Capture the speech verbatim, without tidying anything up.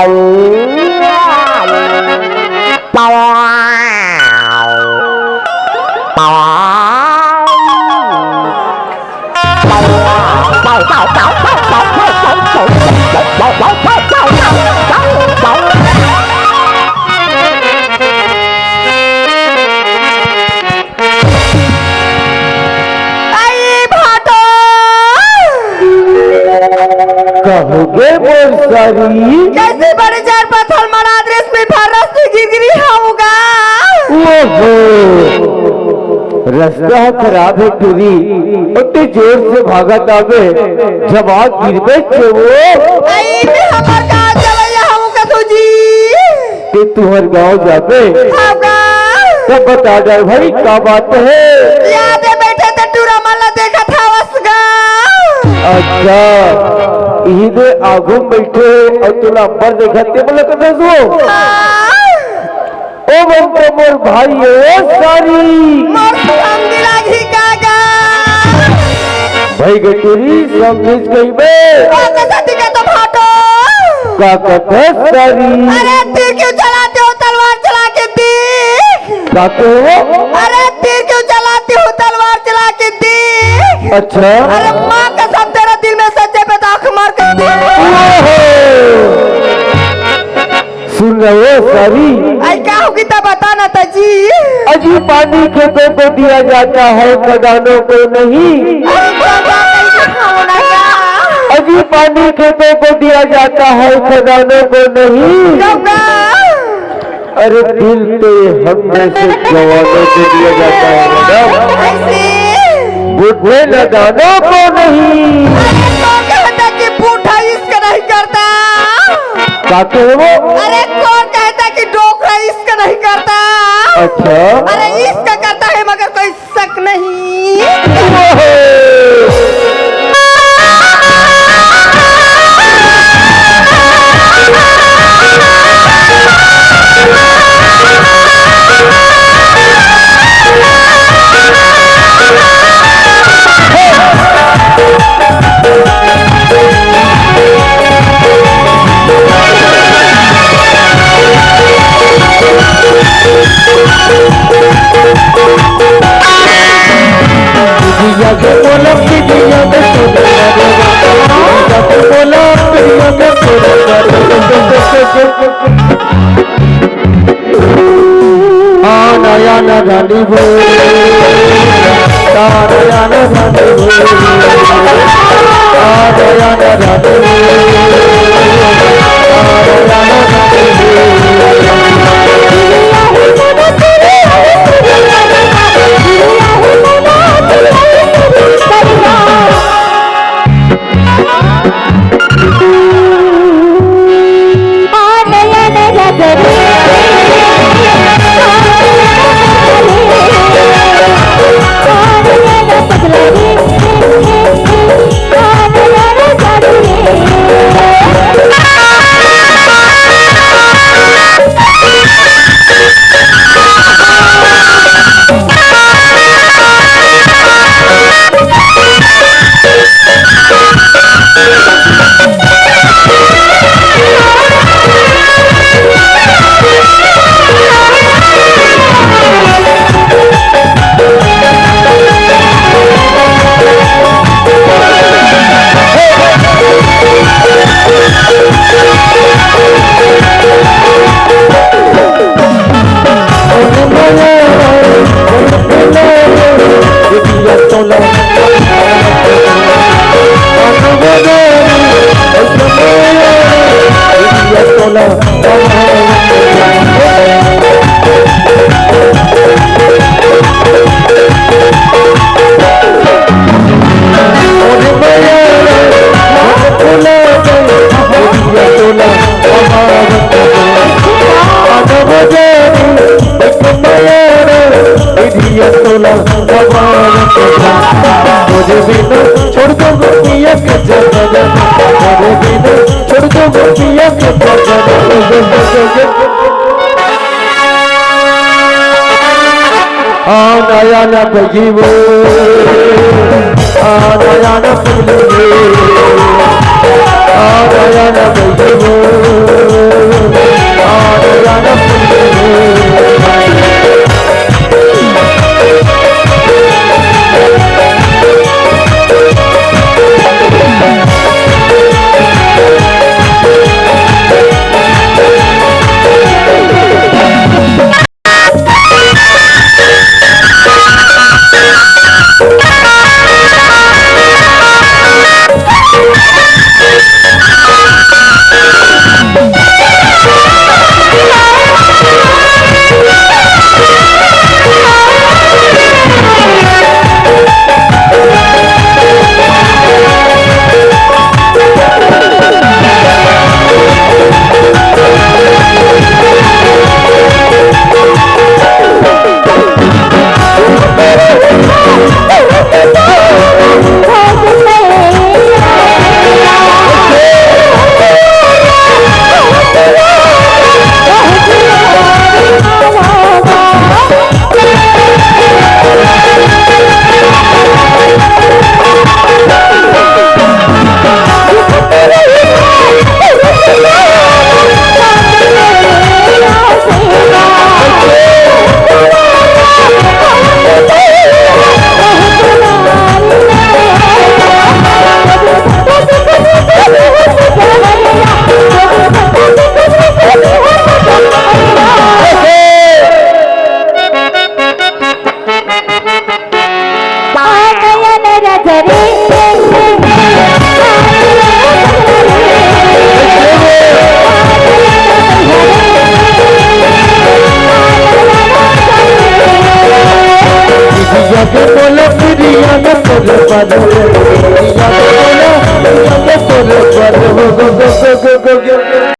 आई भाटो। कहूँ गे मोर सारी। कैसे बड़े जर पथल मनात रेशमी भर रस्ते गिर गिरी हवगा। ओहो, रस्ता ह खराब हे टूरी, अउ तैं जोर से भागत आबे, जब आग गिरबे चोवो। आई मैं हमर का जवैया हूँ कसू जी। तैं तुँहर गाँव जाबे? हव गा। तब बता डर भाई, का बात हे? याद हे, बइठे ते टूरा मन ला देखत हवस गा। अच्छा, इही दे आगू म बइठे अउ तोला अब्बड़ देखत ते मोला कथस वो? हाँ। ओ मन तो मोर भाई हे, ओ सारी। मोर संग लागही का गा। भाई गे टूरी, सब मिस गई बे। ओ कसती का तो भाटो। का कथस सारी? अरे तीर क्यों चलाते हो, तलवार चला के देख। का कहे वो? अरे तीर क्यों चलाते हो, तलवार चला के देख। अच्छा। अरे माँ कसम, तेरा दिल में सच्चे पे तो आँख मार के देख। ओहो। सुन रहे हो सारी? आई का होगी तब बता ना ता जी। अजी पानी खेतों को दिया जाता है, खदानों को नहीं। अरे बाबा, कैसे खाओ ना क्या? अजी पानी खेतों को दिया जाता है, खदानों को नहीं। क्यों का? अरे दिल तो हम जैसे जवानों को दिया जाता है मैडम, ऐसे? बूढ़े नादानों को नहीं। अरे तो कहता कि बूढ़ा इश्क नहीं करता। का कहे वो? अरे कौन कहता कि डोकरा इश्क नहीं करता? अच्छा। अरे इश्क करता है मगर कोई शक नहीं। आना आना बगी वो, आना आना पगली वो, आना आना बगी वो।